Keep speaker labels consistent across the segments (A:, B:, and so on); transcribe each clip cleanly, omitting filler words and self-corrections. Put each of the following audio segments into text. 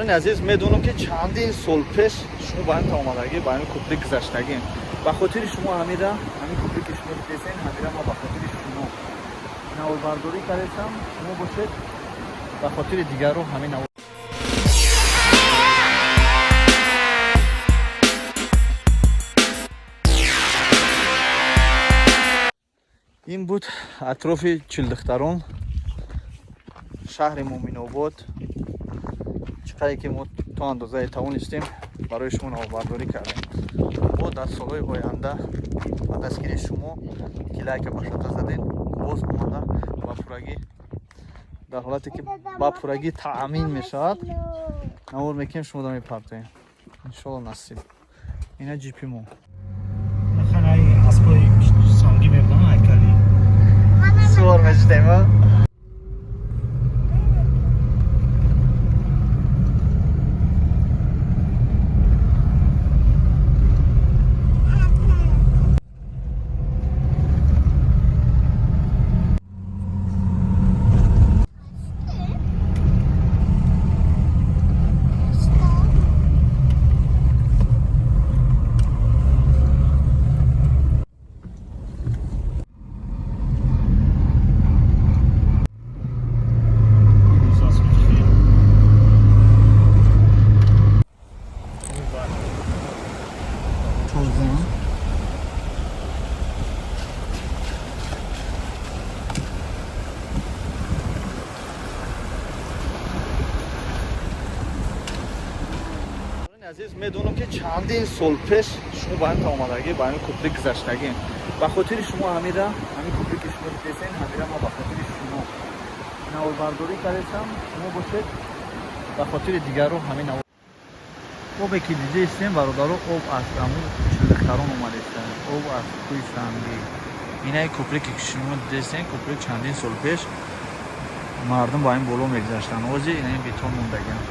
A: Бародарони азиз, медонам, ки чандин сол пеш шумо ба ҳамин омадагӣ, ба ҳамин кӯприк гузаштагӣ. Ба хотири шумо ҳамира, ҳамин кӯприке шумо дидесен, ҳамира ма ба хотири шумо наворбардорӣ кардесам. Шумо бошед, ба хотири дигарро ҳамин навор. Ин буд атрофи Чилдухтарон, шаҳри Муъминобод. Чӣ қадре ки мо то андозае тавонистем, барои шумо наворбардорӣ кардем. Мо дар солҳои оянда ба дастгирии шумо, ки лайка ба шата задед, боз омада ба пуррагӣ, дар ҳолате ки ба пуррагӣ таъмин мешавад, навор мекунем, шумо да мепартоем, иншолло, насиб. Ина ҷипи мо.
B: Аспои сангӣ мебудам, ҳайкали.
A: Сувор мешудем. Тоза. Азиз, медонам, ки чандин сол пеш шумо ба ҳамин омадагӣ, ба ҳамин кӯприк гузаштагӣ. Ба хотири шумо ҳамира, ҳамин кӯприке шумо дидесен, ҳамира ма ба хотири шумо наворбардорӣ кардесам. Шумо бошед, ба хотири дигарро ҳамин навор. Обе ки дидаистем, бародаро, об аз ҳамун Чилдухтарон омадаистанд, об аз кӯи Сангӣ. Инаи кӯприке ки шумо дидаистем, кӯприк чандин сол пеш мардум ба ин боло мегузаштанд. Ҳозир инаи бетон мондагиам.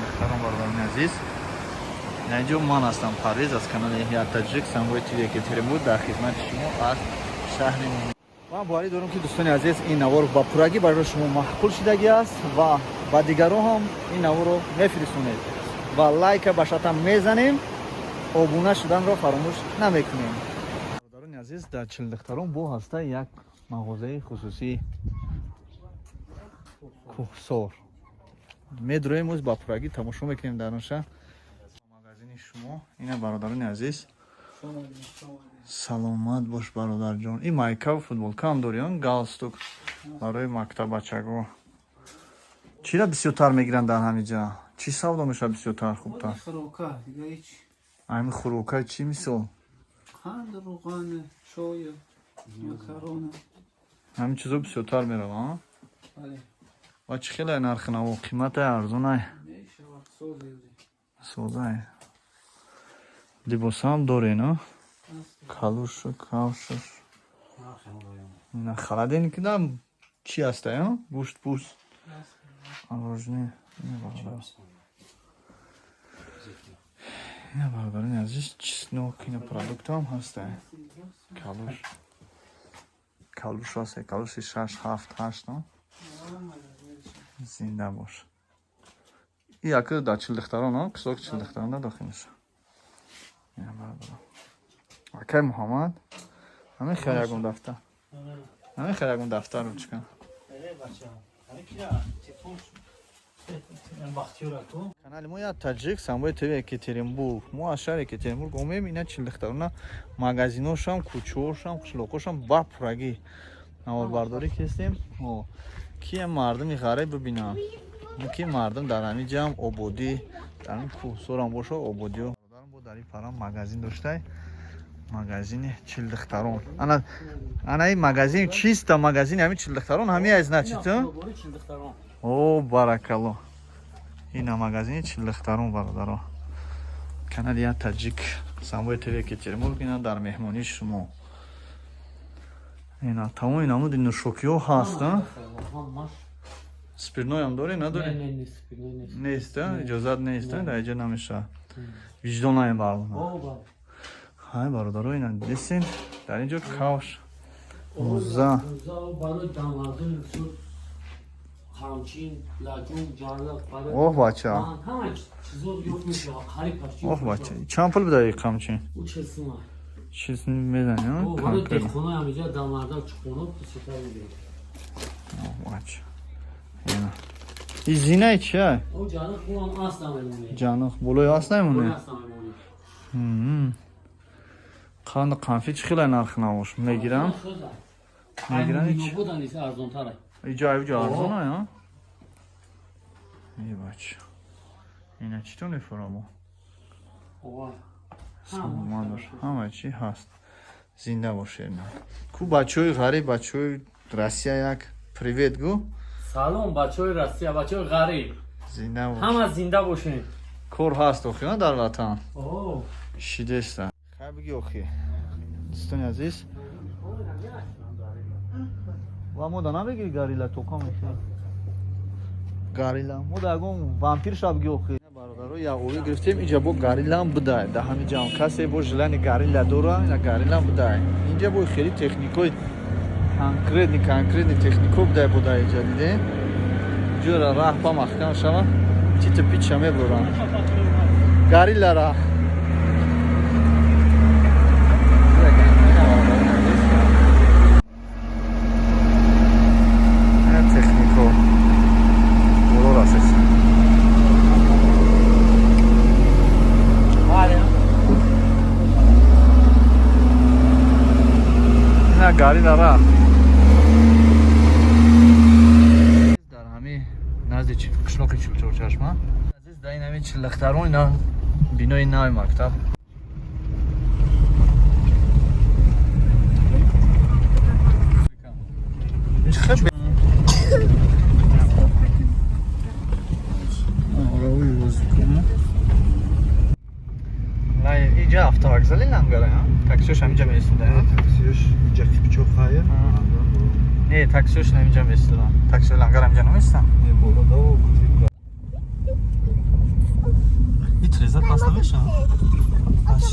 A: Муҳтарам бародарони азиз, инҷо ман ҳастам, Парвиз, аз канали Як Таҷик Самбои ТВ Екатеринбург, дар хизмати шумо аз шаҳри. Ман боварӣ дорам, ки дӯстони азиз, ин навор ба пуррагӣ барои шумо маъқул шидагӣ аст ва ба дигарон ҳам ин наворро мефиристонед ва лайка ба шатам мезанем, обуна шуданро фаромӯш намекунем. Бародарони азиз, дар Чилдухтарон бо ҳаста як мағозаи хусусии Кӯҳсор. Медроем, оз ба пуррагӣ тамошо мекунем дар онша магазини шумо. Ина, бародарони азиз, саломат бош, бародарҷон. Ин майкаву футболкаам дорӣ, галстук барои мактаббачаго. Чира бисёртар мегиранд дар ҳамиҷа? Чӣ савдо мешавад бисёртар, хубтар?
C: Хӯрока, дига ҳеч.
A: Ами хӯрока чӣ, мисол?
C: Қанд, равған, чой, макарона.
A: Ҳамин чизо бисёртар мераванд?
C: Бале.
A: Ва чӣ хеле нархи наво, қиматай, арзонай?
C: Мешавад, созӣ.
A: Созай. Либосам дорен, а калушу кавшуш, ина холодильник дам чӣ ҳастай, а гӯшт, пӯст, мороженое. Ина, бародарони азиз, чеснок, ина продуктам ҳастай. Калуш, калуш ҳастай, калуши шаш, ҳафт, ҳашт. Зинда бош. И яка дар Чилдухтарон, қишлоқи Чилдухтарон дохил меша. Ина, бародарон, акай Муҳаммад, ҳамин хел ягон дафтар, ҳамин хел ягон дафтар, ручка. Канали мо Як Таҷик Самбои ТВ Екатеринбург. Мо аз шаҳри Екатеринбург омем. Ина Чилдухтарона, магазиношам, кӯчаошам, қишлоқошам ба пуррагӣ наворбардорӣ кестем, ки мардуми ғариб бибинанд, ки мардум дар ҳамин ҷамъ ободӣ, дар ҳамин кӯҳсорам боша ободиё. Бо дар ин парам магазин доштай, магазини Чилдухтарон. Ана, ана ин магазин чиста, магазини ҳамин Чилдухтарон ҳамин аз, значит. О, баракалло, ина магазини Чилдухтарон, бародаро. Канали Як Таҷик Самбои ТВ Екатеринбург ина дар меҳмонии шумо. Ина тамоми намуди нӯшокиҳо ҳаст. Спиртной ам дорӣ, надорӣ? Нест, иҷозат нест, дар иҷа намешавад. Виҷдон наем барнома. Ҳай, бародаро, ина дидесен, дар ин ҷо кавш, мӯза.
C: Барои дамварзони бисёр
D: Қамчин, лаҷум, ҷарлақ, барои
A: Оҳ бача.
D: Ҳама чизо ёфт мешавад, қариб почти.
A: Оҳ бача. Чанд пул бидаи қамчин?
D: Ӯ 40 сум.
A: Чиз мезани, а?
D: Барои
A: Конкретно.
D: деҳқонои ҳамиҷа дамарда чуқуно пусита мегирад.
A: Оҳ бача. Ина. И зинаи чия?
D: Ӯ ҷарлақ ӯ ҳам аст намемонад.
A: Ҷанух болои аст намемонад?
D: Аст намемонад.
A: Қанду қанфи чӣ хеле нарх набош? Мегирам. Мегирам ҳеч.
D: Будан низ арзонтар.
A: Иҷо иҷо арзон а? Эй бача. Ина чӣ то мефурамо? Саломат бош. Ҳама чӣ ҳаст. Зинда бошед. Ку бачаҳои ғариб, бачаҳои Россия як привет гу.
D: Салом бачаҳои Россия, бачаҳои ғариб.
A: Зинда бош.
D: Ҳама зинда бошед.
A: Кор ҳаст охи, а, дар ватан.
D: О.
A: Шидеста. Хай биги охи. Дӯстони азиз. Ва мо да набегири горилла тока мешавад. Горилла. Мо да ягон вампир ша биги охи. Бародаро, як ови гирифтем, инҷа бо гориллам будай. Да ҳамин ҷам касе бо желани горилла дора, ина гориллам будай. Инҷа бо хеле техникои конкретный, конкретный технико будай буда инҷа диде. Ҷора раҳ па маҳкам шава, титу пича мебурам. Гориллара. Технико. Боло расид. Ина гориллара. Дар ҳами назди қишлоқи Чилчорчашма. Азиз, дар ин ҳами чиллихтарон ина бинои нави мактаб. Хеб Иҷа автовокзали Лангара, таксиёш ҳамиҷа меистода?
B: Таксиёш иҷа Қипчоқая.
A: Не, таксиёш ҳамиҷа меистода. Таксиёи Лангар ҳамиҷа намеистанд?
B: Не, боло да.
A: И треза пас намешавад? Пас.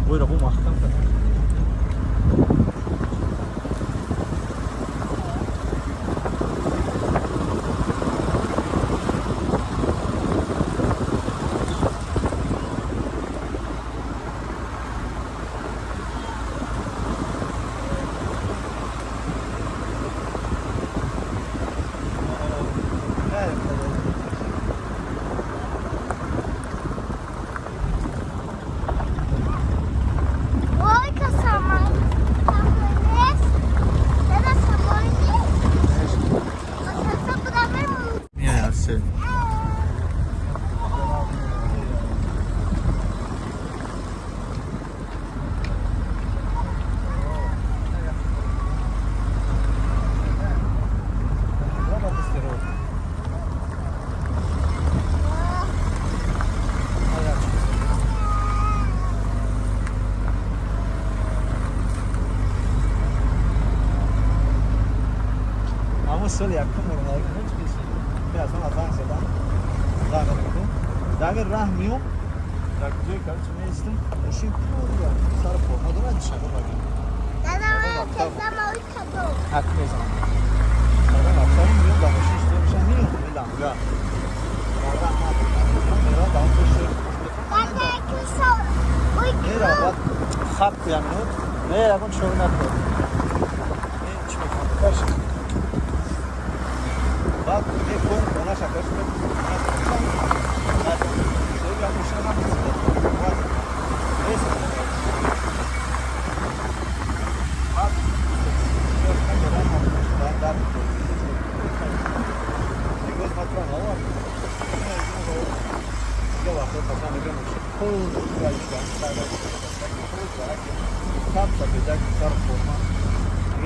A: Buyur, bu маҳкам кард.
E: Ой, касама.
A: Не, все. Ҳамон соли якум аз ман занг задам, занг задам, дар ҳамин раҳ миём, дар ҷое, короче, меистам, мошин пурра сари форма дорад, шаба баги ҳак мезанам. Дар мактаб миём, дар мошин истода мешам, миём меланга дар раҳ ман меравам, дар он пеши мера, баъд хат куям минут, не, ягон чори накунад, чӣ мекунам, короче, баъд мекун хонаша, короче, мошина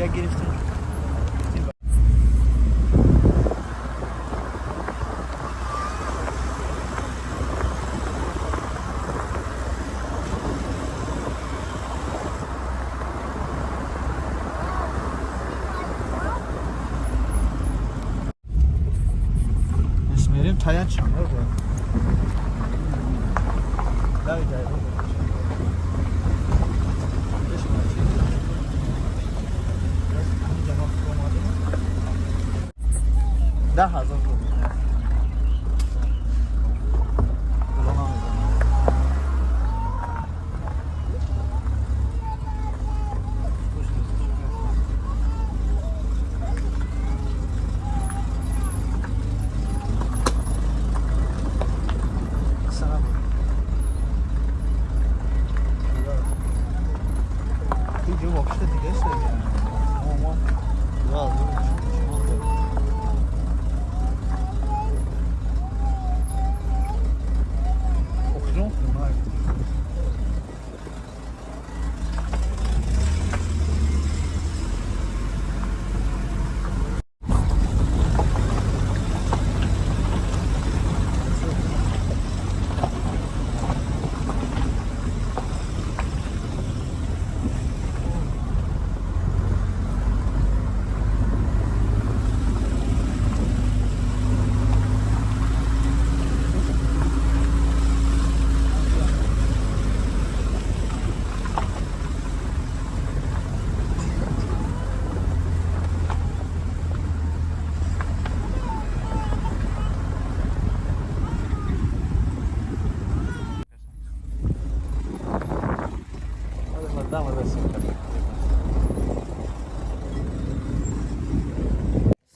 A: Дига гирифтем. Мерим тая чанд? Дай дай. 10,000 рубл.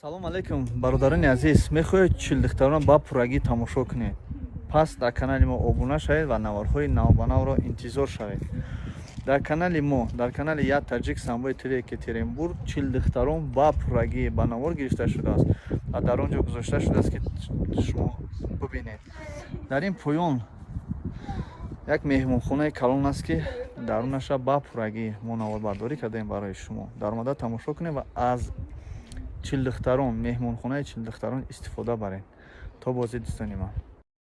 A: Салом алейкум, бародарони азиз. Мехоҳед чилдухтарон ба пуррагӣ тамошо кунед? Пас дар канали мо обуна шавед ва наворҳои навбанавро интизор шавед. Дар канали мо, дар канали Я Таҷик Самбои ТВ Екатеринбург, чилдухтарон ба пуррагӣ ба навор гирифта шудааст ва дар он ҷо гузошта шудааст, ки шумо бубинед. Дар ин поён як меҳмонхонаи калон аст, ки дарунаша ба пуррагӣ мо наворбардорӣ кардаем барои шумо. Даромада тамошо кунед ва аз чилдухтарон, меҳмонхонаи чилдухтарон истифода баред. То бозӣ, дӯстони ман.